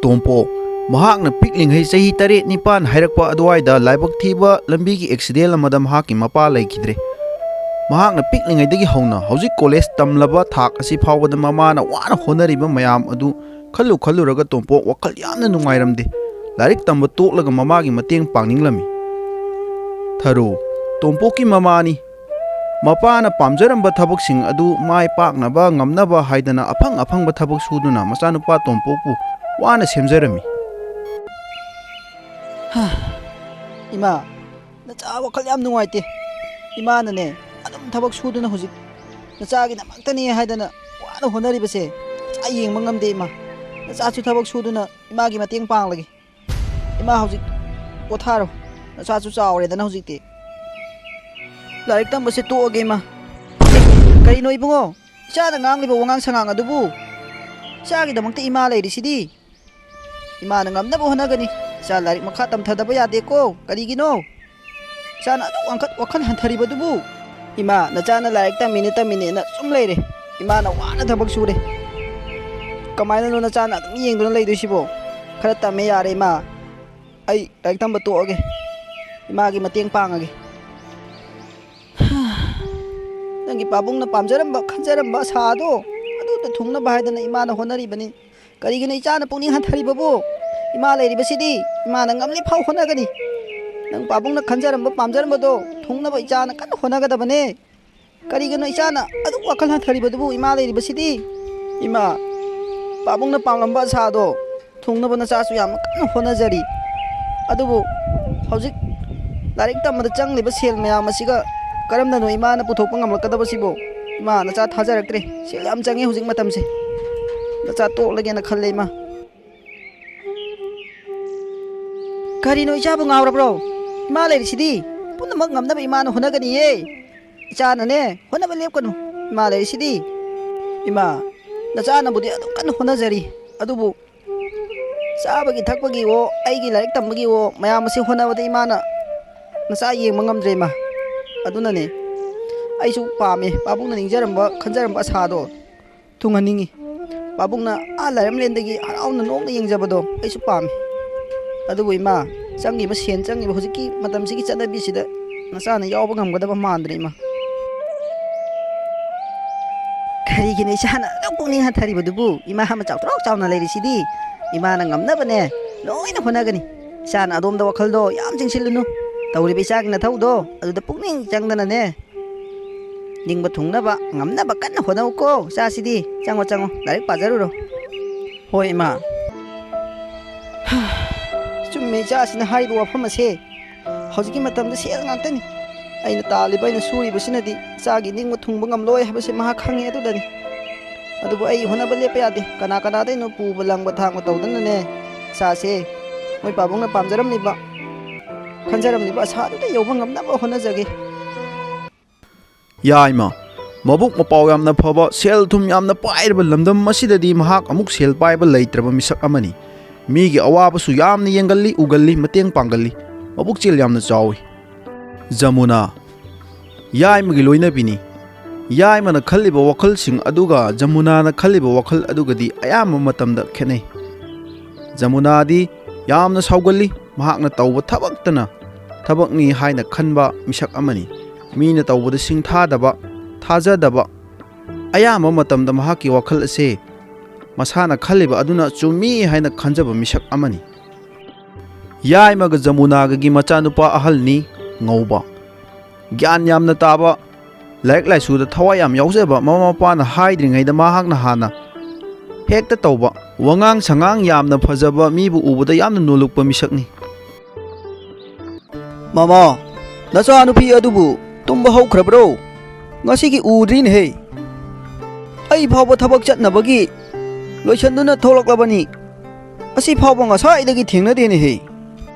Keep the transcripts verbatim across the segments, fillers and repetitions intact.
ꯇꯣꯝꯄꯣꯛ꯫ ꯃꯍꯥꯛꯅ ꯄꯤꯛꯂꯤꯉꯩ ꯆꯍꯤ ꯇꯔꯦꯠ ꯅꯤꯄꯥꯟ ꯍꯥꯏꯔꯛꯄ ꯑꯗꯨꯋꯥꯏꯗ ꯂꯥꯏꯕꯛ ꯊꯤꯕ ꯂꯝꯕꯤꯒꯤ ꯑꯦꯛꯁꯤꯗꯦꯟ ꯑꯃꯗ ꯃꯍꯥꯛꯀꯤ ꯃꯄꯥ ꯂꯩꯈꯤꯗ꯭ꯔꯦ꯫ ꯃꯍꯥꯛꯅ ꯄꯤꯛꯂꯤꯉꯩꯗꯒꯤ ꯍꯧꯅ ꯍꯧꯖꯤꯛ ꯀꯣꯂꯦꯖ ꯇꯝꯂꯕ ꯊꯥꯛ ꯑꯁꯤ ꯐꯥꯎꯕꯗ ꯃꯃꯥꯅ ꯋꯥꯅ ꯍꯣꯠꯅꯔꯤꯕ ꯃꯌꯥꯝ ꯑꯗꯨ ꯈꯜꯂꯨ ꯈꯜꯂꯨꯔꯒ ꯇꯣꯝꯄꯣꯛ ꯋꯥꯈꯜ ꯌꯥꯝꯅ ꯅꯨꯡꯉꯥꯏꯔꯝꯗꯦ꯫ ꯂꯥꯏꯔꯤꯛ ꯇꯝꯕ ꯇꯣꯛꯂꯒ ꯃꯃꯥꯒꯤ ꯃꯇꯦꯡ ꯄꯥꯡꯅꯤꯡꯂꯝꯃꯤ꯫ ꯊꯔꯣ, ꯇꯣꯝꯄꯣꯛꯀꯤ ꯃꯃꯥꯅꯤ꯫ ꯃꯄꯥꯅ ꯄꯥꯝꯖꯔꯝꯕ ꯊꯕꯛꯁꯤꯡ ꯑꯗꯨ ꯃꯥꯏ ꯄꯥꯛꯅꯕ ꯉꯝꯅꯕ ꯍꯥꯏꯗꯅ ꯑꯐꯪ ꯑꯐꯪꯕ ꯊꯕꯛ ꯁꯨꯗꯨꯅ ꯃꯆꯥꯅꯨꯄꯥ ꯇꯣꯝꯄꯣꯛꯄꯨ ꯋꯥꯅ ꯁꯦꯝꯖꯔꯝꯃꯤ꯫ ꯍꯥ, ꯏꯃꯥ, ꯅꯆꯥ ꯋꯥꯈꯜ ꯌꯥꯝ ꯅꯨꯡꯉꯥꯏꯇꯦ꯫ ꯏꯃꯥꯅꯅꯦ, ꯑꯗꯨꯝ ꯊꯕꯛ ꯁꯨꯗꯨꯅ ꯍꯧꯖꯤꯛ ꯅꯆꯥꯒꯤꯗꯃꯛꯇꯅꯤ ꯍꯥꯏꯗꯅ ꯋꯥꯅ ꯍꯣꯠꯅꯔꯤꯕꯁꯦ ꯅꯆꯥ ꯌꯦꯡꯕ ꯉꯝꯗꯦ ꯏꯃꯥ꯫ ꯅꯆꯥꯁꯨ ꯊꯕꯛ ꯁꯨꯗꯨꯅ ꯏꯃꯥꯒꯤ ꯃꯇꯦꯡ ꯄꯥꯡꯂꯒꯦ꯫ ꯏꯃꯥ, ꯍꯧꯖꯤꯛ ꯄꯣꯊꯥꯔꯣ꯫ ꯅꯆꯥꯁꯨ ꯆꯥꯎꯔꯦꯗꯅ ꯍꯧꯖꯤꯛꯇꯤ꯫ ꯂꯥꯏꯔꯤꯛ ꯇꯝꯕꯁꯦ ꯇꯣꯛꯑꯒꯦ ꯏꯃꯥ꯫ ꯑꯦ, ꯀꯔꯤꯅꯣ ꯏꯕꯨꯡꯉꯣ? ꯏꯆꯥꯅ ꯉꯥꯡꯂꯤꯕ ꯋꯥꯉꯥꯡ ꯁꯉꯥꯡ ꯑꯗꯨꯕꯨ? ꯏꯆꯥꯒꯤꯗꯃꯛꯇ ꯏꯃꯥ ꯂꯩꯔꯤꯁꯤꯗꯤ꯫ ꯏꯃꯥꯅ ꯉꯝꯅꯕ ꯍꯣꯠꯅꯒꯅꯤ꯫ ꯏꯆꯥ ꯂꯥꯏꯔꯤꯛ ꯃꯈꯥ ꯇꯝꯊꯗꯕ ꯌꯥꯗꯦꯀꯣ꯫ ꯀꯔꯤꯒꯤꯅꯣ? ꯏꯆꯥꯅ ꯑꯗꯨꯛ ꯋꯥꯡꯈꯠ-, ꯋꯥꯈꯜ ꯍꯟꯊꯔꯤꯕꯗꯨꯕꯨ? ꯏꯃꯥ, ꯅꯆꯥꯅ ꯂꯥꯏꯔꯤꯛ ꯇꯝꯃꯤꯅꯦ ꯇꯝꯃꯤꯅꯦꯅ ꯁꯨꯝ ꯂꯩꯔꯦ꯫ ꯏꯃꯥꯅ ꯋꯥꯅ ꯊꯕꯛ ꯁꯨꯔꯦ꯫ ꯀꯃꯥꯏꯅꯅꯣ ꯅꯆꯥꯅ ꯑꯗꯨꯝ ꯌꯦꯡꯗꯨꯅ ꯂꯩꯗꯣꯏꯁꯤꯕꯣ? ꯈꯔ ꯇꯝꯃꯦ ꯌꯥꯔꯦ ꯏꯃꯥ꯫ ꯑꯩ ꯂꯥꯏꯔꯤꯛ ꯇꯝꯕ ꯇꯣꯛꯑꯒꯦ꯫ ꯏꯃꯥꯒꯤ ꯃꯇꯦꯡ ꯄꯥꯡꯉꯒꯦ꯫ ꯅꯪꯒꯤ ꯄꯥꯕꯨꯡꯅ ꯄꯥꯝꯖꯔꯝꯕ, ꯈꯟꯖꯔꯝꯕ ꯑꯁꯥꯗꯣ ꯑꯗꯨꯇ ꯊꯨꯡꯅꯕ ꯍꯥꯏꯗꯅ ꯏꯃꯥꯅ ꯍꯣꯠꯅꯔꯤꯕꯅꯤ꯫ ꯀꯔꯤꯒꯤꯅꯣ ꯏꯆꯥꯅ ꯄꯨꯛꯅꯤꯡ ꯍꯟꯊꯔꯤꯕꯕꯨ? ꯏꯃꯥ ꯂꯩꯔꯤꯕꯁꯤꯗꯤ ꯏꯃꯥꯅ ꯉꯝꯂꯤ ꯐꯥꯎ ꯍꯣꯠꯅꯒꯅꯤ꯫ ꯅꯪ ꯄꯥꯕꯨꯡꯅ ꯈꯟꯖꯔꯝꯕ, ꯄꯥꯝꯖꯔꯝꯕꯗꯣ ꯊꯨꯡꯅꯕ ꯏꯆꯥꯅ ꯀꯟꯅ ꯍꯣꯠꯅꯒꯗꯕꯅꯦ꯫ ꯀꯔꯤꯒꯤꯅꯣ ꯏꯆꯥꯅ ꯑꯗꯨꯛ ꯋꯥꯈꯜ ꯍꯟꯊꯔꯤꯕꯗꯨꯕꯨ ꯏꯃꯥ ꯂꯩꯔꯤꯕꯁꯤꯗꯤ? ꯏꯃꯥ, ꯄꯥꯕꯨꯡꯅ ꯄꯥꯝꯂꯝꯕ ꯑꯁꯥꯗꯣ ꯊꯨꯡꯅꯕ ꯅꯆꯥꯁꯨ ꯌꯥꯝꯅ ꯀꯟꯅ ꯍꯣꯠꯅꯖꯔꯤ꯫ ꯑꯗꯨꯕꯨ ꯍꯧꯖꯤꯛ ꯂꯥꯏꯔꯤꯛ ꯇꯝꯕꯗ ꯆꯪꯂꯤꯕ ꯁꯦꯜ ꯃꯌꯥꯝ ꯑꯁꯤꯒ ꯀꯔꯝꯅꯅꯣ ꯏꯃꯥꯅ ꯄꯨꯊꯣꯛꯄ ꯉꯝꯂꯛꯀꯗꯕꯁꯤꯕꯣ? ꯏꯃꯥ, ꯅꯆꯥ ꯊꯥꯖꯔꯛꯇ꯭ꯔꯦ꯫ ꯁꯦꯜ ꯌꯥꯝ ꯆꯪꯉꯤ ꯍꯧꯖꯤꯛ ꯃꯇꯝꯁꯦ꯫ ꯅꯆꯥ ꯇꯣꯛꯂꯒꯦꯅ ꯈꯜꯂꯦ ꯏꯃꯥ꯫ ꯀꯔꯤꯅꯣ ꯏꯆꯥꯕꯨ ꯉꯥꯎꯔꯕ꯭ꯔꯣ? ꯏꯃꯥ ꯂꯩꯔꯤꯁꯤꯗꯤ꯫ ꯄꯨꯝꯅꯃꯛ ꯉꯝꯅꯕ ꯏꯃꯥꯅ ꯍꯣꯠꯅꯒꯅꯤꯌꯦ꯫ ꯏꯆꯥꯅꯅꯦ, ꯍꯣꯠꯅꯕ ꯂꯦꯞꯀꯅꯨ꯫ ꯏꯃꯥ ꯂꯩꯔꯤꯁꯤꯗꯤ꯫ ꯏꯃꯥ, ꯅꯆꯥꯅꯕꯨꯗꯤ ꯑꯗꯨꯝ ꯀꯟꯅ ꯍꯣꯠꯅꯖꯔꯤ꯫ ꯑꯗꯨꯕꯨ ꯆꯥꯕꯒꯤ ꯊꯛꯄꯒꯤꯋꯣ, ꯑꯩꯒꯤ ꯂꯥꯏꯔꯤꯛ ꯇꯝꯕꯒꯤꯋꯣ, ꯃꯌꯥꯝ ꯑꯁꯤ ꯍꯣꯠꯅꯕꯗ ꯏꯃꯥꯅ ꯅꯆꯥ ꯌꯦꯡꯕ ꯉꯝꯗ꯭ꯔꯦ ꯏꯃꯥ꯫ ꯑꯗꯨꯅꯅꯦ ꯑꯩꯁꯨ ꯄꯥꯝꯃꯦ, ꯄꯥꯕꯨꯡꯅ ꯅꯤꯡꯖꯔꯝꯕ, ꯈꯟꯖꯔꯝꯕ ꯑꯁꯥꯗꯣ ꯊꯨꯡꯍꯟꯅꯤꯡꯉꯤ꯫ ꯄꯥꯕꯨꯡꯅ ꯑꯥ ꯂꯥꯏꯔꯝꯂꯦꯟꯗꯒꯤ ꯍꯔꯥꯎꯅ ꯅꯣꯛꯅ ꯌꯦꯡꯖꯕꯗꯣ ꯑꯩꯁꯨ ꯄꯥꯝꯃꯤ꯫ ꯑꯗꯨꯕꯨ ꯏꯃꯥ, ꯆꯪꯉꯤꯕ ꯁꯦꯟ ꯆꯪꯉꯤꯕ ꯍꯧꯖꯤꯛꯀꯤ ꯃꯇꯝꯁꯤꯒꯤ ꯆꯠꯅꯕꯤꯁꯤꯗ ꯅꯆꯥꯅ ꯌꯥꯎꯕ ꯉꯝꯒꯗꯕ ꯃꯥꯟꯗ꯭ꯔꯦ ꯏꯃꯥ꯫ ꯀꯔꯤꯒꯤꯅꯣ ꯏꯆꯥꯅ ꯑꯗꯨꯛ ꯄꯨꯛꯅꯤꯡ ꯍꯟꯊꯔꯤꯕꯗꯨꯕꯨ? ꯏꯃꯥ ꯑꯃ ꯆꯥꯎꯊ꯭ꯔꯣꯛ ꯆꯥꯎꯅ ꯂꯩꯔꯤꯁꯤꯗꯤ꯫ ꯏꯃꯥꯅ ꯉꯝꯅꯕꯅꯦ ꯂꯣꯏꯅ ꯍꯣꯠꯅꯒꯅꯤ꯫ ꯏꯆꯥꯅ ꯑꯗꯣꯝꯗ ꯋꯥꯈꯜꯗꯣ ꯌꯥꯝ ꯆꯤꯡꯁꯤꯜꯂꯨꯅꯨ꯫ ꯇꯧꯔꯤꯕ ꯏꯆꯥꯒꯤ ꯅꯊꯧꯗꯣ ꯑꯗꯨꯗ ꯄꯨꯛꯅꯤꯡ ꯆꯪꯗꯅꯅꯦ, ꯅꯤꯡꯕ ꯊꯨꯡꯅꯕ ꯉꯝꯅꯕ ꯀꯟꯅ ꯍꯣꯠꯅꯧꯀꯣ, ꯏꯆꯥꯁꯤꯗꯤ꯫ ꯆꯪꯉꯣ, ꯆꯪꯉꯣ, ꯂꯥꯏꯔꯤꯛ ꯄꯥꯖꯔꯨꯔꯣ꯫ ꯍꯣꯏ, ꯏꯃꯥ꯫ ꯆꯨꯝꯃꯦ, ꯏꯆꯥꯁꯤꯅ ꯍꯥꯏꯔꯤꯕ ꯋꯥꯐꯝ ꯑꯁꯦ꯫ ꯍꯧꯖꯤꯛꯀꯤ ꯃꯇꯝꯗ ꯁꯦꯜ ꯉꯥꯛꯇꯅꯤ꯫ ꯑꯩꯅ ꯇꯥꯜꯂꯤꯕ, ꯑꯩꯅ ꯁꯨꯔꯤꯕꯁꯤꯅꯗꯤ ꯏꯆꯥꯒꯤ ꯅꯤꯡꯕ ꯊꯨꯡꯕ ꯉꯝꯂꯣꯏ ꯍꯥꯏꯕꯁꯦ ꯃꯍꯥꯛ ꯈꯪꯉꯦ꯫ ꯑꯗꯨꯗꯅꯤ꯫ ꯑꯗꯨꯕꯨ ꯑꯩ ꯍꯣꯠꯅꯕ ꯂꯦꯞꯄ ꯌꯥꯗꯦ꯫ ꯀꯅꯥ ꯀꯅꯥꯗꯩꯅꯣ ꯄꯨꯕ ꯂꯪꯕ ꯊꯥꯡꯕ ꯇꯧꯗꯅꯅꯦ, ꯏꯆꯥꯁꯦ ꯃꯣꯏ ꯄꯥꯕꯨꯡꯅ ꯄꯥꯝꯖꯔꯝꯂꯤꯕ, ꯈꯟꯖꯔꯝꯂꯤꯕ ꯑꯁꯥꯗꯨꯗ ꯌꯧꯕ ꯉꯝꯅꯕ ꯍꯣꯠꯅꯖꯒꯦ꯫ ꯌꯥꯏꯃ, ꯃꯕꯨꯛ ꯃꯄꯥꯎ ꯌꯥꯝꯅ ꯐꯕ, ꯁꯦꯜ ꯊꯨꯝ ꯌꯥꯝꯅ ꯄꯥꯏꯔꯕ ꯂꯝꯗꯝ ꯑꯁꯤꯗꯗꯤ ꯃꯍꯥꯛ ꯑꯃꯨꯛ ꯁꯦꯜ ꯄꯥꯏꯕ ꯂꯩꯇ꯭ꯔꯕ ꯃꯤꯁꯛ ꯑꯃꯅꯤ꯫ ꯃꯤꯒꯤ ꯑꯋꯥꯕꯁꯨ ꯌꯥꯝꯅ ꯌꯦꯡꯒꯜꯂꯤ, ꯎꯒꯜꯂꯤ, ꯃꯇꯦꯡ ꯄꯥꯡꯒꯜꯂꯤ꯫ ꯃꯕꯨꯛꯆꯦꯜ ꯌꯥꯝꯅ ꯆꯥꯎꯏ꯫ ꯖꯃꯨꯅꯥ, ꯌꯥꯏꯃꯒꯤ ꯂꯣꯏꯅꯕꯤꯅꯤ꯫ ꯌꯥꯏꯃꯅ ꯈꯜꯂꯤꯕ ꯋꯥꯈꯜꯁꯤꯡ ꯑꯗꯨꯒ ꯖꯃꯨꯅꯥꯅ ꯈꯜꯂꯤꯕ ꯋꯥꯈꯜ ꯑꯗꯨꯒꯗꯤ ꯑꯌꯥꯝꯕ ꯃꯇꯝꯗ ꯈꯦꯠꯅꯩ꯫ ꯖꯃꯨꯅꯥꯗꯤ ꯌꯥꯝꯅ ꯁꯥꯎꯒꯜꯂꯤ, ꯃꯍꯥꯛꯅ ꯇꯧꯕ ꯊꯕꯛꯇꯅ ꯊꯕꯛꯅꯤ ꯍꯥꯏꯅ ꯈꯟꯕ ꯃꯤꯁꯛ ꯑꯃꯅꯤ꯫ ꯃꯤꯅ ꯇꯧꯕꯗ ꯁꯤꯡꯊꯥꯗꯕ, ꯊꯥꯖꯗꯕ, ꯑꯌꯥꯝꯕ ꯃꯇꯝꯗ ꯃꯍꯥꯛꯀꯤ ꯋꯥꯈꯜ ꯑꯁꯦ ꯃꯁꯥꯅ ꯈꯜꯂꯤꯕ ꯑꯗꯨꯅ ꯆꯨꯝꯃꯤ ꯍꯥꯏꯅ ꯈꯟꯖꯕ ꯃꯤꯁꯛ ꯑꯃꯅꯤ꯫ ꯌꯥꯏꯃꯒ ꯖꯃꯨꯅꯥꯒꯒꯤ ꯃꯆꯥꯅꯨꯄꯥ ꯑꯍꯜꯅꯤ ꯉꯧꯕ꯫ ꯒ꯭ꯌꯥꯟ ꯌꯥꯝꯅ ꯇꯥꯕ, ꯂꯥꯏꯔꯤꯛ ꯂꯥꯏꯁꯨꯗ ꯊꯋꯥꯏ ꯌꯥꯝ ꯌꯥꯎꯖꯕ, ꯃꯃꯥ ꯃꯄꯥꯅ ꯍꯥꯏꯗ꯭ꯔꯤꯉꯩꯗ ꯃꯍꯥꯛꯅ ꯍꯥꯟꯅ ꯍꯦꯛꯇ ꯇꯧꯕ, ꯋꯥꯉꯥꯡ ꯁꯉꯥꯡ ꯌꯥꯝꯅ ꯐꯖꯕ, ꯃꯤꯕꯨ ꯎꯕꯗ ꯌꯥꯝꯅ ꯅꯣꯜꯂꯨꯛꯄ ꯃꯤꯁꯛꯅꯤ꯫ ꯃꯃꯥ, ꯅꯆꯥꯅꯨꯄꯤ ꯑꯗꯨꯕꯨ ꯇꯨꯝꯕ ꯍꯧꯈ꯭ꯔꯕ꯭ꯔꯣ? ꯉꯁꯤꯒꯤ ꯎꯗ꯭ꯔꯤꯅꯦꯍꯦ꯫ ꯑꯩ ꯐꯥꯎꯕ ꯊꯕꯛ ꯆꯠꯅꯕꯒꯤ ꯂꯣꯏꯁꯟꯗꯨꯅ ꯊꯣꯛꯂꯛꯂꯕꯅꯤ꯫ ꯑꯁꯤ ꯐꯥꯎꯕ ꯉꯁꯥꯏꯗꯒꯤ ꯊꯦꯡꯅꯗꯦꯅꯦꯍꯦ꯫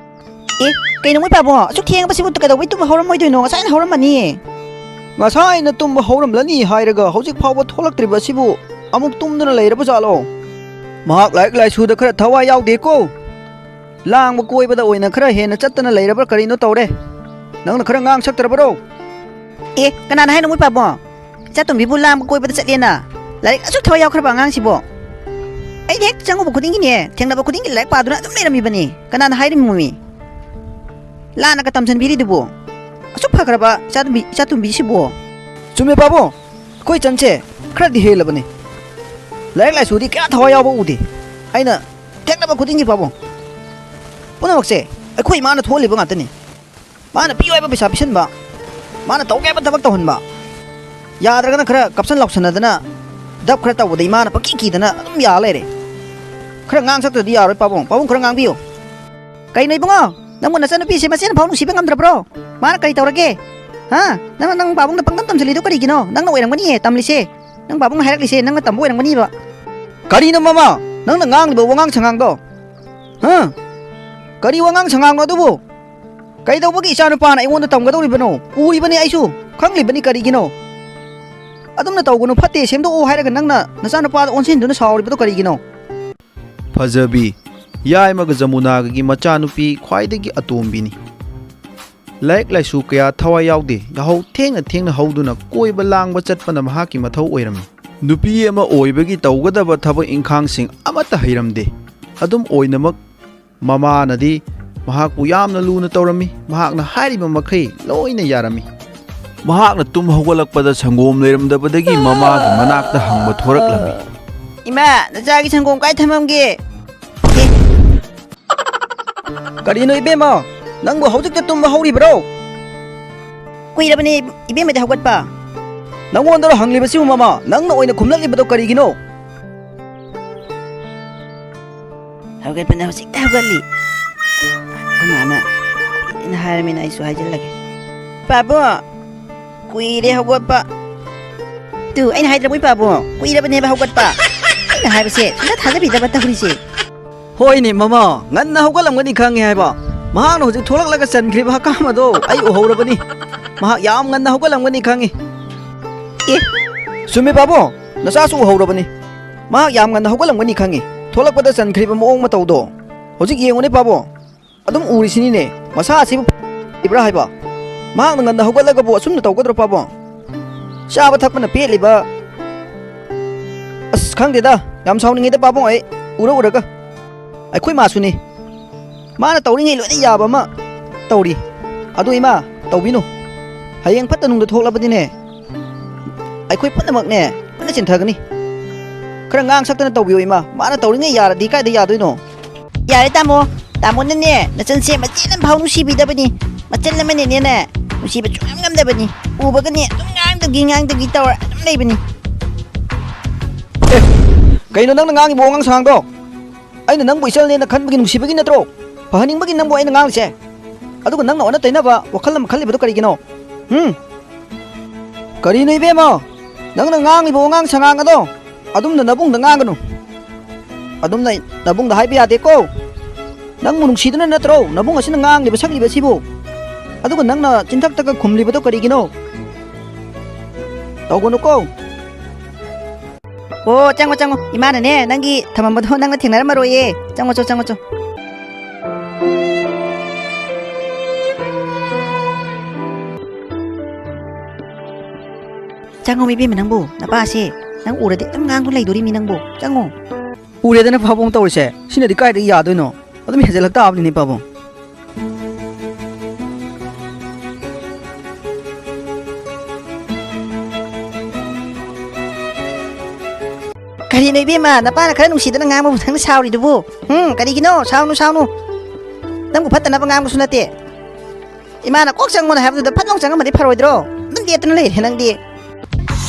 ꯑꯦ, ꯀꯩꯅꯣ ꯃꯣꯏ ꯄꯥꯕꯣ? ꯑꯁꯨꯛ ꯊꯦꯡꯉꯕꯁꯤꯕꯨ ꯀꯩꯗꯧꯕꯩ ꯇꯨꯝꯕ ꯍꯧꯔꯝꯃꯣꯏꯗꯣꯏꯅꯣ? ꯉꯁꯥꯏꯅ ꯍꯧꯔꯝꯃꯅꯤ꯫ ꯉꯁꯥꯏꯅ ꯇꯨꯝꯕ ꯍꯧꯔꯝꯂꯅꯤ ꯍꯥꯏꯔꯒ ꯍꯧꯖꯤꯛ ꯐꯥꯎꯕ ꯊꯣꯛꯂꯛꯇ꯭ꯔꯤꯕ ꯑꯁꯤꯕꯨ ꯑꯃꯨꯛ ꯇꯨꯝꯗꯨꯅ ꯂꯩꯔꯕ ꯖꯥꯠꯂꯣ? ꯃꯍꯥꯛ ꯂꯥꯏꯔꯤꯛ ꯂꯥꯏꯁꯨꯗ ꯈꯔ ꯊꯋꯥꯏ ꯌꯥꯎꯗꯦꯀꯣ꯫ ꯂꯥꯡꯕ ꯀꯣꯏꯕꯗ ꯑꯣꯏꯅ ꯈꯔ ꯍꯦꯟꯅ ꯆꯠꯇꯅ ꯂꯩꯔꯕ꯭ꯔꯥ ꯀꯔꯤꯅꯣ ꯇꯧꯔꯦ꯫ ꯅꯪꯅ ꯈꯔ ꯉꯥꯡ ꯁꯛꯇ꯭ꯔꯕꯔꯣ? ꯑꯦ, ꯀꯅꯥꯅ ꯍꯥꯏꯅꯣ ꯃꯣꯏ ꯄꯥꯕꯣ? ꯏꯆꯥꯇꯣꯝꯕꯤꯕꯨ ꯂꯥꯡꯕ ꯀꯣꯏꯕꯗ ꯆꯠꯂꯦꯅ? ꯂꯥꯏꯔꯤꯛ ꯑꯁꯨꯛ ꯊꯋꯥꯏ ꯌꯥꯎꯈ꯭ꯔꯕ ꯑꯉꯥꯡꯁꯤꯕꯣ? ꯑꯩꯗꯤ ꯍꯦꯛ ꯆꯪꯉꯨꯕ ꯈꯨꯗꯤꯡꯒꯤꯅꯦ, ꯊꯦꯡꯅꯕ ꯈꯨꯗꯤꯡꯒꯤ ꯂꯥꯏꯔꯤꯛ ꯄꯥꯗꯨꯅ ꯑꯗꯨꯝ ꯂꯩꯔꯝꯃꯤꯕꯅꯤ꯫ ꯀꯅꯥꯅ ꯍꯥꯏꯔꯤꯃꯣꯃꯤ? ꯂꯥꯟꯅꯒ ꯇꯝꯁꯤꯟꯕꯤꯔꯤꯗꯨꯕꯨ? ꯑꯁꯨꯛ ꯐꯈ꯭ꯔꯕ ꯏꯆꯥꯇꯣꯝꯕꯤ, ꯏꯆꯥꯇꯣꯝꯕꯤꯁꯤꯕꯨ? ꯆꯨꯝꯃꯦ ꯄꯥꯕꯨꯡ, ꯑꯩꯈꯣꯏ ꯏꯆꯟꯁꯦ ꯈꯔꯗꯤ ꯍꯦꯜꯂꯕꯅꯤ꯫ ꯂꯥꯏꯔꯤꯛ ꯂꯥꯏꯁꯨꯗꯤ ꯀꯌꯥ ꯊꯋꯥꯏ ꯌꯥꯎꯕ ꯎꯗꯦ꯫ ꯑꯩꯅ ꯊꯦꯡꯅꯕ ꯈꯨꯗꯤꯡꯒꯤ ꯄꯥꯕꯨꯡ, ꯄꯨꯝꯅꯃꯛꯁꯦ ꯑꯩꯈꯣꯏ ꯏꯃꯥꯅ ꯊꯣꯛꯍꯜꯂꯤꯕ ꯉꯥꯛꯇꯅꯤ꯫ ꯃꯥꯅ ꯄꯤꯌꯨ ꯍꯥꯏꯕ ꯄꯩꯁꯥ ꯄꯤꯁꯟꯕ, ꯃꯥꯅ ꯇꯧꯒꯦ ꯍꯥꯏꯕ ꯊꯕꯛ ꯇꯧꯍꯟꯕ, ꯌꯥꯗ꯭ꯔꯒꯅ ꯈꯔ ꯀꯞꯁꯟ ꯂꯥꯎꯁꯟꯅꯗꯅ, ꯗꯞ ꯈꯔ ꯇꯧꯕꯗ ꯏꯃꯥꯅ ꯄꯪꯀꯤ ꯀꯤꯗꯅ ꯑꯗꯨꯝ ꯌꯥ ꯂꯩꯔꯦ꯫ ꯈꯔ ꯉꯥꯡ ꯁꯛꯇ꯭ꯔꯗꯤ ꯌꯥꯔꯣꯏ ꯄꯥꯕꯨꯡ, ꯄꯥꯕꯨꯡ ꯈꯔ ꯉꯥꯡꯕꯤꯌꯨ꯫ ꯀꯩꯅꯣ ꯏꯕꯨꯡꯉꯣ, ꯅꯪꯕꯨ ꯅꯆꯟꯅꯨꯄꯤꯁꯦ ꯃꯆꯦꯅ ꯐꯥꯎ ꯅꯨꯡꯁꯤꯕ ꯉꯝꯗ꯭ꯔꯕ꯭ꯔꯣ? ꯃꯥꯅ ꯀꯔꯤ ꯇꯧꯔꯒꯦ? ꯍꯥ? ꯅꯪ, ꯅꯪ ꯄꯥꯕꯨꯡꯗ ꯄꯪꯗꯝ ꯇꯝꯁꯤꯜꯂꯤꯗꯣ ꯀꯔꯤꯒꯤꯅꯣ? ꯅꯪꯅ ꯑꯣꯏꯔꯝꯒꯅꯤꯌꯦ ꯇꯝꯂꯤꯁꯦ꯫ ꯅꯪ ꯄꯥꯕꯨꯡꯅ ꯍꯥꯏꯔꯛꯂꯤꯁꯦ ꯅꯪꯅ ꯇꯝꯕ ꯑꯣꯏꯔꯝꯒꯅꯤꯕ꯫ ꯀꯔꯤꯅꯣ ꯃꯃꯥ? ꯅꯪꯅ ꯉꯥꯡꯂꯤꯕ ꯋꯥꯉꯥꯡ ꯁꯉꯥꯡꯗꯣ? ꯍꯥ? ꯀꯔꯤ ꯋꯥꯉꯥꯡ ꯁꯉꯥꯡꯅꯣ ꯑꯗꯨꯕꯨ? ꯀꯩꯗꯧꯕꯒꯤ ꯏꯆꯥꯅꯨꯄꯥꯅ ꯑꯩꯉꯣꯟꯗ ꯇꯝꯒꯗꯧꯔꯤꯕꯅꯣ? ꯎꯔꯤꯕꯅꯤ ꯑꯩꯁꯨ, ꯈꯪꯂꯤꯕꯅꯤ ꯀꯔꯤꯒꯤꯅꯣ? ꯑꯗꯨꯝꯅ ꯇꯧꯒꯅꯨ, ꯐꯠꯇꯦ, ꯁꯦꯝꯗꯣꯛꯑꯣ ꯍꯥꯏꯔꯒ ꯅꯪꯅ ꯅꯆꯥꯅꯨꯄꯥꯗ ꯑꯣꯟꯁꯤꯟꯗꯨꯅ ꯁꯥꯎꯔꯤꯕꯗꯣ ꯀꯔꯤꯒꯤꯅꯣ? ꯐꯖꯕꯤ, ꯌꯥꯏꯃꯒ ꯖꯃꯨꯅꯥꯒꯒꯤ ꯃꯆꯥꯅꯨꯄꯤ ꯈ꯭ꯋꯥꯏꯗꯒꯤ ꯑꯇꯣꯝꯕꯤꯅꯤ꯫ ꯂꯥꯏꯔꯤꯛ ꯂꯥꯏꯁꯨ ꯀꯌꯥ ꯊꯋꯥꯏ ꯌꯥꯎꯗꯦ, ꯌꯥꯍꯧ ꯊꯦꯡꯅ ꯊꯦꯡꯅ ꯍꯧꯗꯨꯅ ꯀꯣꯏꯕ ꯂꯥꯡꯕ ꯆꯠꯄꯅ ꯃꯍꯥꯛꯀꯤ ꯃꯊꯧ ꯑꯣꯏꯔꯝꯃꯤ꯫ ꯅꯨꯄꯤ ꯑꯃ ꯑꯣꯏꯕꯒꯤ ꯇꯧꯒꯗꯕ ꯊꯕꯛ ꯏꯪꯈꯥꯡꯁꯤꯡ ꯑꯃꯠꯇ ꯍꯩꯔꯝꯗꯦ꯫ ꯑꯗꯨꯝ ꯑꯣꯏꯅꯃꯛ ꯃꯃꯥꯅꯗꯤ ꯃꯍꯥꯛꯄꯨ ꯌꯥꯝꯅ ꯂꯨꯅ ꯇꯧꯔꯝꯃꯤ꯫ ꯃꯍꯥꯛꯅ ꯍꯥꯏꯔꯤꯕ ꯃꯈꯩ ꯂꯣꯏꯅ ꯌꯥꯔꯝꯃꯤ꯫ ꯃꯍꯥꯛꯅ ꯇꯨꯝ ꯍꯧꯒꯠꯂꯛꯄꯗ ꯁꯪꯒꯣꯝ ꯂꯩꯔꯝꯗꯕꯗꯒꯤ ꯃꯃꯥꯒꯤ ꯃꯅꯥꯛꯇ ꯍꯪꯕ ꯊꯣꯔꯛꯂꯝꯃꯤ꯫ "ꯏꯃꯥ, ꯅꯆꯥꯒꯤ ꯁꯪꯒꯣꯝ ꯀꯥꯏ ꯊꯝꯃꯝꯒꯦ?" "ꯑꯦ?" "ꯀꯔꯤꯅꯣ ꯏꯕꯦꯝꯃ, ꯅꯪꯕꯨ ꯍꯧꯖꯤꯛꯇ ꯇꯨꯝꯕ ꯍꯧꯔꯤꯕ꯭ꯔꯣ?" "ꯀꯨꯏꯔꯕꯅꯦ ꯏꯕꯦꯝꯃꯗꯤ ꯍꯧꯒꯠꯄ꯫" "ꯅꯪꯉꯣꯟꯗꯔꯣ ꯍꯪꯂꯤꯕꯁꯤꯕꯨ ꯃꯃꯥ? ꯅꯪꯅ ꯑꯣꯏꯅ ꯈꯨꯝꯂꯛꯂꯤꯕꯗꯣ ꯀꯔꯤꯒꯤꯅꯣ?" "ꯍꯧꯒꯠꯄꯅ ꯍꯧꯖꯤꯛꯇ ꯍꯧꯒꯠꯂꯤ꯫ ꯑꯩꯈꯣꯏ ꯃꯥꯅ ꯀꯨꯏꯔꯦꯅ ꯍꯥꯏꯔꯃꯤꯅ ꯑꯩꯁꯨ ꯍꯥꯏꯖꯤꯜꯂꯒꯦ꯫" "ꯄꯥꯕꯨꯡ, ꯀꯨꯏꯔꯦ ꯍꯧꯒꯠꯄ꯫" "ꯇꯨ, ꯑꯩꯅ ꯍꯥꯏꯗ꯭ꯔꯕꯣ ꯏꯄꯥꯕꯨꯡ? ꯀꯨꯏꯔꯕꯅꯦꯕ ꯍꯧꯒꯠꯄ꯫" "ꯑꯩꯅ ꯍꯥꯏꯕꯁꯦ ꯁꯨꯡꯊꯥ ꯊꯥꯖꯕꯤꯗꯕ ꯇꯧꯔꯤꯁꯦ꯫" "ꯍꯣꯏꯅꯦ ꯃꯃꯥ, ꯉꯟꯅ ꯍꯧꯒꯠꯂꯝꯒꯅꯤ ꯈꯪꯉꯦ ꯍꯥꯏꯕ꯫ ꯃꯍꯥꯛꯅ ꯍꯧꯖꯤꯛ ꯊꯣꯛꯂꯛꯂꯒ ꯆꯟꯈ꯭ꯔꯤꯕ ꯍꯀꯥꯝ ꯑꯗꯣ ꯑꯩ ꯎꯍꯧꯔꯕꯅꯤ꯫ ꯃꯍꯥꯛ ꯌꯥꯝ ꯉꯟꯅ ꯍꯧꯒꯠꯂꯝꯒꯅꯤ ꯈꯪꯉꯤ꯫" "ꯑꯦ?" "ꯆꯨꯝꯃꯦ ꯄꯥꯕꯨꯡ, ꯅꯆꯥꯁꯨ ꯎꯍꯧꯔꯕꯅꯤ꯫ ꯃꯍꯥꯛ ꯌꯥꯝ ꯉꯟꯅ ꯍꯧꯒꯠꯂꯝꯒꯅꯤ ꯈꯪꯉꯤ꯫ ꯊꯣꯛꯂꯛꯄꯗ ꯆꯟꯈ꯭ꯔꯤꯕ ꯃꯑꯣꯡ ꯃꯇꯧꯗꯣ ꯍꯧꯖꯤꯛ ꯌꯦꯡꯉꯨꯅꯦ ꯄꯥꯕꯨꯡ꯫ ꯑꯗꯨꯝ ꯎꯔꯤꯁꯤꯅꯤꯅꯦ, ꯃꯁꯥ ꯑꯁꯤꯕꯨ ꯏꯕ꯭ꯔꯥ ꯍꯥꯏꯕ? ꯃꯍꯥꯛꯅ ꯉꯟꯅ ꯍꯧꯒꯠꯂꯒꯕꯨ ꯑꯁꯨꯝꯅ ꯇꯧꯒꯗ꯭ꯔꯣ ꯄꯥꯕꯨꯡ? ꯆꯥꯕ ꯊꯛꯄꯅ ꯄꯦꯠꯂꯤꯕ꯫ ꯑꯁ, ꯈꯪꯗꯦꯗ, ꯌꯥꯝ ꯁꯥꯎꯅꯤꯡꯉꯤꯗ ꯄꯥꯕꯨꯡ, ꯑꯩ ꯎꯔ ꯎꯔꯒ꯫ ꯑꯩꯈꯣꯏ ꯃꯥꯁꯨꯅꯤ꯫ ꯃꯥꯅ ꯇꯧꯔꯤꯉꯩ ꯂꯣꯏꯅ ꯌꯥꯕ ꯑꯃ ꯇꯧꯔꯤ꯫ ꯑꯗꯨ ꯏꯃꯥ, ꯇꯧꯕꯤꯅꯨ꯫ ꯍꯌꯦꯡ ꯐꯠꯇ ꯅꯨꯡꯗ ꯊꯣꯛꯂꯕꯗꯤꯅꯦ, ꯑꯩꯈꯣꯏ ꯄꯨꯝꯅꯃꯛꯅꯦ ꯄꯨꯟꯅ ꯆꯤꯟꯊꯒꯅꯤ꯫ ꯈꯔ ꯉꯥꯡ ꯁꯛꯇꯅ ꯇꯧꯕꯤꯌꯨ ꯏꯃꯥ꯫ ꯃꯥꯅ ꯇꯧꯔꯤꯉꯩ ꯌꯥꯔꯗꯤ ꯀꯥꯏꯗ ꯌꯥꯗꯣꯏꯅꯣ? ꯌꯥꯔꯦ ꯇꯥꯃꯣ꯫ ꯇꯥꯃꯣꯅꯅꯦ ꯅꯆꯟꯁꯦ ꯃꯆꯦꯠ ꯑꯃ ꯐꯥꯎ ꯅꯨꯡꯁꯤꯕꯤꯗꯕꯅꯤ꯫ ꯃꯆꯜ ꯑꯃꯅꯅꯦꯅꯦ ꯅꯨꯡꯁꯤꯕ ꯁꯨꯡꯉꯝ ꯉꯝꯗꯕꯅꯤ꯫ ꯎꯕꯒꯅꯦ ꯑꯗꯨꯝ ꯉꯥꯡꯗꯒꯤ ꯉꯥꯡꯗꯒꯤ ꯇꯧꯔ ꯑꯗꯨꯝ ꯂꯩꯕꯅꯤ꯫ ꯑꯦ, ꯀꯩꯅꯣ ꯅꯪꯅ ꯉꯥꯡꯉꯤꯕ ꯋꯥꯉꯥꯡ ꯁꯉꯥꯡꯗꯣ? ꯑꯩꯅ ꯅꯪꯕꯨ ꯏꯆꯜꯅꯦꯅ ꯈꯟꯕꯒꯤ ꯅꯨꯡꯁꯤꯕꯒꯤ ꯅꯠꯇ꯭ꯔꯣ? ꯐꯍꯟꯅꯤꯡꯕꯒꯤ ꯅꯪꯕꯨ ꯑꯩꯅ ꯉꯥꯡꯂꯤꯁꯦ꯫ ꯑꯗꯨꯒ ꯅꯪꯅ ꯑꯣꯟꯅ ꯇꯩꯅꯕ ꯋꯥꯈꯜ ꯑꯃ ꯈꯜꯂꯤꯕꯗꯣ ꯀꯔꯤꯒꯤꯅꯣ? ꯍꯨꯝ? ꯀꯔꯤꯅꯣ ꯏꯕꯦꯝꯃ? ꯅꯪꯅ ꯉꯥꯡꯉꯤꯕ ꯋꯥꯉꯥꯡ ꯁꯉꯥꯡ ꯑꯗꯣ ꯑꯗꯨꯝꯅ ꯅꯕꯨꯡꯗ ꯉꯥꯡꯒꯅꯨ꯫ ꯑꯗꯨꯝꯅ ꯅꯕꯨꯡꯗ ꯍꯥꯏꯕ ꯌꯥꯗꯦꯀꯣ꯫ ꯅꯪꯕꯨ ꯅꯨꯡꯁꯤꯗꯨꯅ ꯅꯠꯇ꯭ꯔꯣ ꯅꯕꯨꯡ ꯑꯁꯤꯅ ꯉꯥꯡꯂꯤꯕ ꯁꯛꯂꯤꯕ ꯑꯁꯤꯕꯨ? ꯑꯗꯨꯒ ꯅꯪꯅ ꯆꯤꯟꯊꯛꯇꯒ ꯈꯨꯝꯂꯤꯕꯗꯣ ꯀꯔꯤꯒꯤꯅꯣ? ꯇꯧꯒꯅꯨꯀꯣ꯫ ꯑꯣ, ꯆꯪꯉꯣ, ꯆꯪꯉꯣ꯫ ꯏꯃꯥꯅꯅꯦ, ꯅꯪꯒꯤ ꯊꯝꯃꯝꯕꯗꯣ ꯅꯪꯅ ꯊꯦꯡꯅꯔꯝꯃꯔꯣꯏꯌꯦ꯫ ꯆꯪꯉꯣ ꯆꯣ, ꯆꯪꯉꯣ ꯆꯣ꯫ ꯆꯪꯉꯣ, ꯏꯕꯦꯝꯃ, ꯅꯪꯕꯨ꯫ ꯅꯄꯥꯁꯦ ꯅꯪ ꯎꯔꯗꯤ ꯑꯗꯨꯝ ꯉꯥꯡꯗꯨ ꯂꯩꯗꯣꯔꯤꯃꯤ ꯅꯪꯕꯨ꯫ ꯆꯪꯉꯣ꯫ ꯎꯔꯦꯗꯅ ꯄꯥꯕꯨꯡ ꯇꯧꯔꯤꯁꯦ꯫ ꯁꯤꯅꯗꯤ ꯀꯥꯏꯗꯒꯤ ꯌꯥꯗꯣꯏꯅꯣ? ꯑꯗꯨꯝ ꯍꯦꯟꯖꯜꯂꯛ ꯇꯥꯕꯅꯤꯅꯦ ꯄꯥꯕꯨꯡ꯫ ꯀꯔꯤꯅꯣ ꯏꯕꯦꯝꯃ, ꯅꯄꯥꯅ ꯈꯔ ꯅꯨꯡꯁꯤꯗꯅ ꯉꯥꯡꯕꯕꯨ ꯅꯪꯅ ꯁꯥꯎꯔꯤꯗꯨꯕꯨ? ꯍꯨꯝ, ꯀꯔꯤꯒꯤꯅꯣ? ꯁꯥꯎꯅꯨ, ꯁꯥꯎꯅꯨ꯫ ꯅꯪꯕꯨ ꯐꯠꯇꯅꯕ ꯉꯥꯡꯕꯁꯨ ꯅꯠꯇꯦ꯫ ꯏꯃꯥꯅ ꯀꯣꯛ ꯆꯪꯉꯣꯅ ꯍꯥꯏꯕꯗꯨꯗ ꯐꯠ ꯂꯥꯎ ꯆꯪꯉꯝꯃꯗꯤ ꯐꯔꯣꯏꯗ꯭ꯔꯣ? ꯑꯗꯨꯝ ꯂꯦꯞꯇꯅ ꯂꯩꯔꯦ ꯅꯪꯗꯤ꯫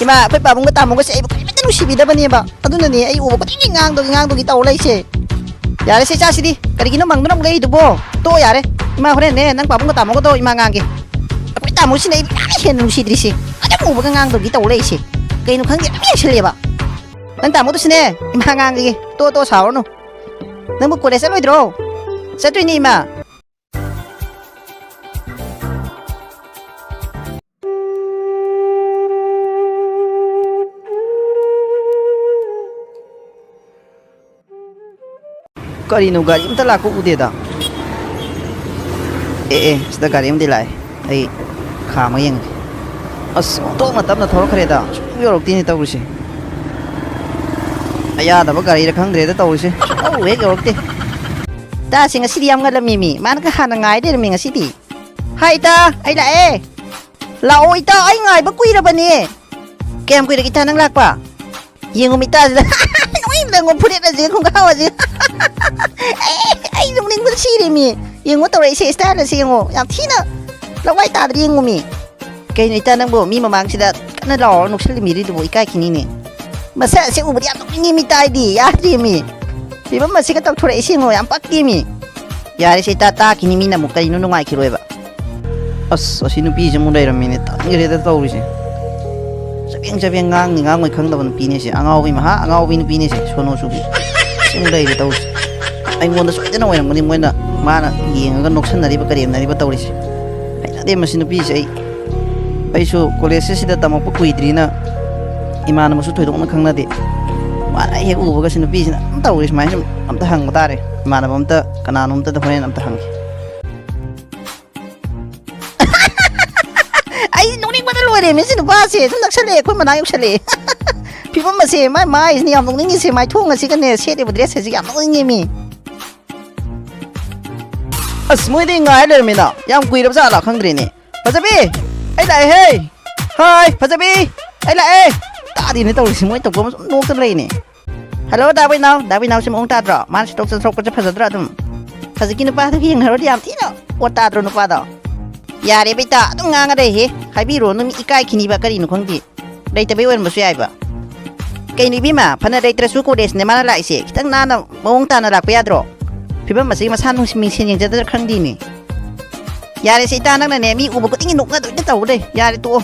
ꯏꯃꯥ, ꯑꯩꯈꯣꯏ ꯄꯥꯕꯨꯡꯒ ꯇꯥꯃꯣꯒꯁꯦ ꯑꯩꯕꯨ ꯀꯔꯤꯃꯠꯇ ꯅꯨꯡꯁꯤꯕꯤꯗꯕꯅꯦꯕ꯫ ꯑꯗꯨꯅꯅꯦ ꯑꯩ ꯎꯕ ꯈꯨꯗꯤꯡꯒꯤ ꯉꯥꯡꯗꯣꯒꯤ, ꯉꯥꯡꯗꯣꯒꯤ ꯇꯧꯔ ꯂꯩꯁꯦ꯫ ꯌꯥꯔꯦꯁꯦ, ꯏꯆꯥꯁꯤꯗꯤ꯫ ꯀꯔꯤꯒꯤꯅꯣ ꯃꯪꯗꯨꯅ ꯑꯃꯨꯛ ꯂꯩꯔꯤꯗꯨꯕꯣ? ꯇꯣꯛꯑꯣ ꯌꯥꯔꯦ꯫ ꯏꯃꯥ, ꯍꯣꯔꯦꯟꯅꯦ ꯅꯪ ꯄꯥꯕꯨꯡꯒ ꯇꯥꯃꯣꯒꯗꯣ ꯏꯃꯥ ꯉꯥꯡꯒꯦ꯫ ꯑꯩꯈꯣꯏ ꯇꯥꯃꯣꯁꯤꯅ ꯑꯩꯕꯨ ꯌꯥꯝ ꯍꯦꯟꯅ ꯅꯨꯡꯁꯤꯗ꯭ꯔꯤꯁꯦ꯫ ꯑꯗꯨꯝ ꯎꯕꯒ ꯉꯥꯡꯗꯣꯒꯤ ꯇꯧ ꯂꯩꯁꯦ꯫ ꯀꯩꯅꯣ ꯈꯪꯗꯦ, ꯑꯗꯨꯝ ꯌꯦꯡꯁꯤꯜꯂꯦꯕ꯫ ꯅꯪ ꯇꯥꯃꯣꯗꯨꯁꯨꯅꯦ ꯏꯃꯥ ꯉꯥꯡꯒꯦ꯫ ꯇꯣ, ꯇꯣ, ꯁꯥꯎꯔꯅꯨ꯫ ꯅꯪꯕꯨ ꯀꯣꯂꯦꯖ ꯆꯠꯂꯣꯏꯗ꯭ꯔꯣ? ꯆꯠꯇꯣꯏꯅꯦ ꯏꯃꯥ꯫ ꯀꯔꯤꯅꯣ, ꯒꯥꯔꯤ ꯑꯝꯇ ꯂꯥꯛꯄ ꯎꯗꯦꯗ꯫ ꯑꯦ, ꯑꯦ, ꯁꯤꯗ ꯒꯥꯔꯤ ꯑꯃꯗꯤ ꯂꯥꯛꯑꯦ꯫ ꯑꯩ ꯈꯥꯝꯃ ꯌꯦꯡꯒꯦ꯫ ꯑꯁ, ꯑꯣꯟꯊꯣꯛꯅ ꯇꯞꯅ ꯊꯧꯔꯛꯈ꯭ꯔꯦꯗ꯫ ꯁꯨꯡꯌꯧ ꯌꯧꯔꯛꯇꯦꯅꯦ ꯇꯧꯔꯤꯁꯦ꯫ ꯑꯌꯥꯗꯕ ꯒꯥꯔꯤꯔ ꯈꯪꯗ꯭ꯔꯦꯗ ꯇꯧꯔꯤꯁꯦ꯫ ꯁꯨꯡꯌꯧ ꯍꯦꯛ ꯌꯧꯔꯛꯇꯦ꯫ ꯏꯇꯥꯁꯦ ꯉꯁꯤꯗꯤ ꯌꯥꯝ ꯉꯜꯂꯝꯃꯤꯃꯤ꯫ ꯃꯥꯅꯒ ꯍꯥꯟꯅ ꯉꯥꯏ ꯂꯩꯔꯝꯃꯤ ꯉꯁꯤꯗꯤ꯫ ꯍꯥꯏ ꯏꯇꯥ, ꯑꯩ ꯂꯥꯛꯑꯦ꯫ ꯂꯥꯛꯑꯣ ꯏꯇꯥ, ꯑꯩ ꯉꯥꯏꯕ ꯀꯨꯏꯔꯕꯅꯦ꯫ ꯀꯌꯥꯝ ꯀꯨꯏꯔꯒꯦ ꯏꯇꯥ ꯅꯪ ꯂꯥꯛꯄ? ꯌꯦꯡꯉꯨ ꯃꯤꯇꯥꯁꯤꯗ꯫ ꯅꯣꯏ ꯅꯪꯉꯣ ꯐꯨꯔꯤꯠ ꯑꯁꯤ ꯈꯣꯡꯒ꯭ꯔꯥꯎ ꯑꯁꯤ꯫ ꯑꯩ, ꯑꯩ ꯅꯣꯛꯅꯤꯡꯕꯅ ꯁꯤꯔꯦꯃꯤ꯫ ꯌꯦꯡꯉꯣ ꯇꯧꯔꯛꯏꯁꯦ style ꯑꯁꯤ ꯌꯦꯡꯉꯣ꯫ ꯌꯥꯝ ꯊꯤꯅ ꯂꯋꯥꯏ ꯇꯥꯗ꯭ꯔ ꯌꯦꯡꯉꯨꯃꯤ꯫ ꯀꯩꯅꯣ ꯏꯇꯥ ꯅꯪꯕꯨ ꯃꯤ ꯃꯃꯥꯡꯁꯤꯗ ꯀꯟꯅ ꯂꯥꯎꯔ ꯅꯣꯛꯁꯜꯂꯤꯃꯤꯔꯤꯗꯨꯕꯨ ꯏꯀꯥꯏ ꯈꯤꯅꯤꯅꯦ꯫ ꯃꯁꯛ ꯑꯁꯤ ꯎꯕꯗ ꯌꯥꯝ ꯅꯣꯛꯅꯤꯡꯉꯤ ꯃꯤꯇꯥ ꯑꯩꯗꯤ꯫ ꯌꯥꯗ꯭ꯔꯦꯃꯤ꯫ ꯐꯤꯕꯝ ꯑꯁꯤꯒ ꯇꯧꯊꯣꯔꯛꯏꯁꯦ ꯌꯦꯡꯉꯣ ꯌꯥꯝ ꯄꯛꯇꯦꯃꯤ꯫ ꯌꯥꯔꯦꯁꯦ ꯏꯇꯥ ꯇꯥꯈꯤꯅꯤ ꯃꯤꯅ ꯑꯃꯨꯛ ꯀꯔꯤꯅꯣ ꯅꯨꯡꯉꯥꯏꯈꯤꯔꯣꯏꯕ꯫ ꯑꯁ ꯑꯁꯤ ꯅꯨꯄꯤꯁꯦ ꯑꯃꯨꯛ ꯂꯩꯔꯝꯃꯤꯅꯦ ꯇꯟꯈ꯭ꯔꯦꯗ ꯇꯧꯔꯤꯁꯦ꯫ ꯆꯕꯦꯡ ꯆꯕꯦꯡ ꯉꯥꯡꯅꯤ ꯉꯥꯡꯉꯣꯏ ꯈꯪꯗꯕ ꯅꯨꯄꯤꯅꯦꯁꯦ ꯑꯉꯥꯎꯕꯤ ꯃꯍꯥ ꯑꯉꯥꯎꯕꯤ ꯅꯨꯄꯤꯅꯦꯁꯦ ꯁꯣꯅꯣ ꯆꯨꯕꯤ꯫ ꯁꯤ ꯑꯃꯨꯛ ꯂꯩꯔꯦ ꯇꯧꯔꯤꯁꯦ꯫ ꯑꯩꯉꯣꯟꯗ ꯁꯣꯏꯗꯅ ꯑꯣꯏꯔꯝꯒꯅꯤ ꯃꯣꯏꯅ ꯃꯥꯅ ꯌꯦꯡꯉꯒ ꯅꯣꯛꯁꯟꯅꯔꯤꯕ ꯀꯔꯦꯝꯅꯔꯤꯕ ꯇꯧꯔꯤꯁꯦ꯫ ꯍꯩꯅꯗꯦ ꯃꯁꯤ ꯅꯨꯄꯤꯁꯦ ꯑꯩ꯫ ꯑꯩꯁꯨ ꯀꯣꯂꯦꯖꯁꯦ ꯁꯤꯗ ꯇꯝꯃꯛꯄ ꯀꯨꯏꯗ꯭ꯔꯤꯅ ꯏꯃꯥꯟꯅꯕꯁꯨ ꯊꯣꯏꯗꯣꯛꯅ ꯈꯪꯅꯗꯦ꯫ ꯃꯥꯅ ꯑꯩ ꯍꯦꯛ ꯎꯕꯒ ꯁꯤ ꯅꯨꯄꯤꯁꯤꯅ ꯑꯗꯨꯝ ꯇꯧꯔꯤ ꯁꯨꯃꯥꯏꯅ ꯁꯨꯝ ꯑꯝꯇ ꯍꯪꯕ ꯇꯥꯔꯦ ꯏꯃꯥꯟꯅꯕ ꯑꯝꯇ ꯀꯅꯥꯅꯣ ꯑꯝꯇꯗ ꯍꯣꯔꯦꯟ ꯑꯝꯇ ꯍꯪꯒꯦ꯫ ꯑꯩ ꯅꯣꯛꯅꯤꯡꯕꯅ ꯂꯣꯏꯔꯦ ꯃꯤ ꯁꯤ ꯅꯨꯄꯥꯁꯦ ꯑꯗꯨꯝ ꯅꯛꯁꯜꯂꯛꯑꯦ ꯑꯩꯈꯣꯏ ꯃꯅꯥꯛ ꯌꯧꯁꯜꯂꯛꯑꯦ꯫ ꯐꯤꯕꯝ ꯑꯁꯦ ꯃꯥꯏ ꯃꯥꯏꯁꯤꯅ ꯌꯥꯝ ꯅꯣꯛꯅꯤꯡꯉꯤꯁꯦ ꯃꯥꯏꯊꯣꯡ ꯑꯁꯤꯒꯅꯦ ꯁꯦꯠꯂꯤꯕ dress ꯑꯁꯤꯒ ꯌꯥꯝ ꯅꯣꯛꯅꯤꯡꯉꯦ ꯃꯤ꯫ ꯑꯁ ꯃꯣꯏꯗꯤ ꯉꯥꯏ ꯂꯩꯔꯝꯃꯤꯅ ꯌꯥꯝ ꯀꯨꯏꯔꯕ ꯖꯥꯠꯂꯥ ꯈꯪꯗ꯭ꯔꯦꯅꯦ꯫ ꯐꯖꯕꯤ! ꯑꯩ ꯂꯥꯛꯑꯦꯍꯦ! ꯍꯥꯏ! ꯐꯖꯕꯤ! ꯑꯩ ꯂꯥꯛꯑꯦ! ꯇꯥꯗꯦꯅꯦ ꯇꯧꯔꯤꯁꯤ ꯃꯣꯏ ꯇꯧꯐꯝ ꯁꯨꯝ ꯅꯣꯛꯇꯅ ꯂꯩꯅꯦ꯫ ꯍꯜꯂꯣ ꯗꯥ ꯕꯤꯅꯥꯎ! ꯗꯥ ꯕꯤꯅꯥꯎꯁꯤ ꯃꯑꯣꯡ ꯇꯥꯗ꯭ꯔꯣ? ꯃꯥꯅ ꯁꯤ ꯇꯣꯛꯆ ꯊꯣꯛꯄꯁꯦ ꯐꯖꯗ꯭ꯔꯣ ꯑꯗꯨꯝ? ꯍꯧꯖꯤꯛꯀꯤ ꯅꯨꯄꯥꯗꯨꯒ ꯌꯦꯡꯅꯔꯨꯔꯗꯤ ꯌꯥꯝ ꯊꯤꯅ ꯑꯣꯠ ꯇꯥꯗ꯭ꯔꯣ ꯅꯨꯄꯥꯗꯣ? ꯌꯥꯔꯦ ꯕꯤꯇꯥ ꯑꯗꯨꯝ ꯉꯥꯡꯉ ꯂꯩꯍꯦ꯫ ꯍꯥꯏꯕꯤꯔꯨꯔꯅꯨ ꯃꯤ ꯏꯀꯥꯏꯈꯤꯅꯤꯕ ꯀꯔꯤꯅꯣ ꯈꯪꯗꯦ꯫ ꯂꯩꯇꯕꯩ ꯑꯣꯏꯔꯝꯕꯁꯨ ꯌꯥꯏꯕ꯫ ꯀꯩꯅꯣ ꯏꯕꯦꯝꯃ ꯐꯅ ꯂꯩꯇ꯭ꯔꯁꯨ ꯀꯣꯂꯦꯖꯅꯦ ꯃꯥꯅ ꯂꯥꯛꯏꯁꯦ ꯈꯤꯇꯪ ꯅꯥꯟꯅ ꯃꯑꯣꯡ ꯇꯥꯅ ꯂꯥꯛꯄ ꯌꯥꯗ꯭ꯔꯣ? ꯐꯤꯕꯝ ꯑꯁꯤꯒꯤ ꯃꯁꯥ ꯅꯨꯡꯁꯤ ꯃꯤꯡꯁꯦꯟ ꯌꯦꯡꯖꯗ꯭ꯔꯥ ꯈꯪꯗꯦꯅꯦ꯫ ꯌꯥꯔꯦꯁꯦ ꯏꯇꯥ ꯅꯪꯅꯅꯦ ꯃꯤ ꯎꯕ ꯈꯨꯗꯤꯡꯒꯤ ꯅꯣꯛꯅꯗꯣꯏꯗ ꯇꯧ ꯂꯩ꯫ ꯌꯥꯔꯦ ꯇꯣꯛꯑꯣ꯫